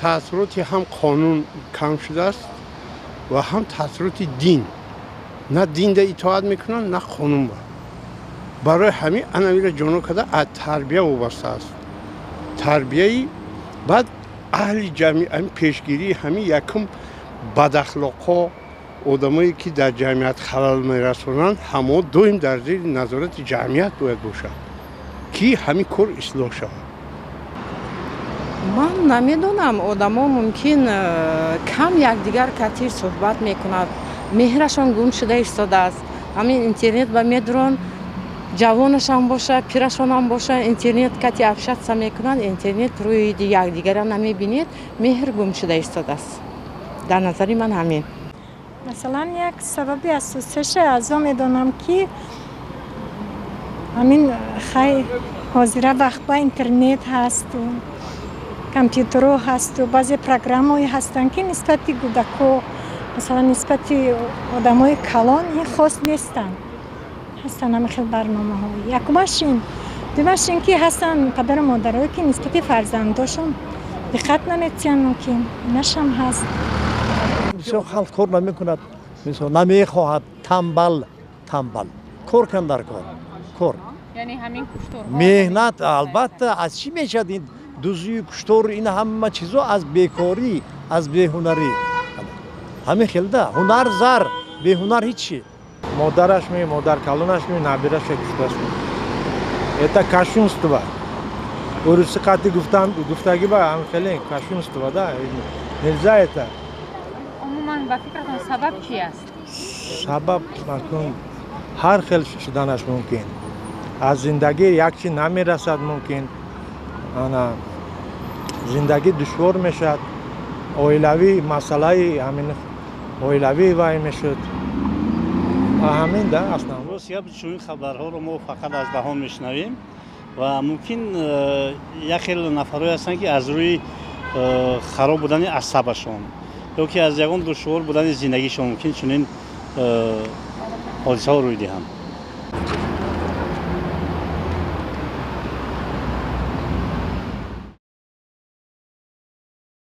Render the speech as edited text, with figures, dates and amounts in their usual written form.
Таъсироти ҳам қонун кам шудааст ва ҳам таъсироти дин. На динда итоат мекунанд, на қонун. Барои ҳамин анавира ҷоно карда аз тарбия вобаста аст. Тарбияи баъд аҳли ҷамъият, пешгирии ҳамин якум бадахлоқҳо, одамое ки дар ҷамъият халал мерасонанд, ҳамо доим дар зери назорати ҷамъият бояд бошад, ки ҳамин кор ислоҳ шавад. Ман намедонам, одамо мумкин кам якдигар катир суҳбат мекунад, меҳрашон гум шуда истодааст. Ҳамин интернет ба медурон, ҷавонашам боша, пирашонам боша, интернет кати общаться мекунанд, интернет рӯи якдигара намебинед, меҳр гум шуда истодааст. Дар назари ман ҳамин. Масалан, як сабаби асосиша аз он медонам, ки ҳамин хай ҳозира вақт ба интернет ҳасту компютерҳо ҳасту баъзе программаҳое ҳастанд, ки нисбати кӯдако, масалан, нисбати одамои калон ин хос нестанд. Ҳастанд ҳама хел барномаҳо. Якумаш ин, дуюмаш ин, ки ҳастанд падару модарое, ки нисбати фарзандошон диққат наметиҳанд, мумкин инашам ҳаст. Бисёр халқ кор намекунад, мисол, намехоҳад, тамбал, тамбал. Кор кан, дар кор, кор. Меҳнат, албатта. Аз чӣ мешавад ин дузию куштор, ин ҳама чизо? Аз бекорӣ, аз беҳунарӣ. Ҳамин хелда ҳунар зар, беҳунар ҳичи. Модараш ми, модар калонаш ми, набираша кушташ ми. Это кощунство. Уруси қати гуфтан гуфтагӣ ба ҳамин хеле кощунство, да, нельзя это. Умуман, ба фикратон, сабаб чи аст? Сабаб акун ҳар хел шуданаш мумкин. Аз зиндагӣ як чи намерасад мумкин, ана зиндагӣ душвор мешавад, оилавӣ масъалаи ҳамин оилавӣ вай мешуд, ҳамин да аслан. Рост гап, чунин хабарҳоро мо фақат аз даҳон мешунавем ва мумкин як хел нафарҳое ҳастанд, ки аз рӯи хароб будани асабашон ё ки аз ягон душвор будани зиндагишон мумкин чунин ҳодисаҳо рӯй диҳанд.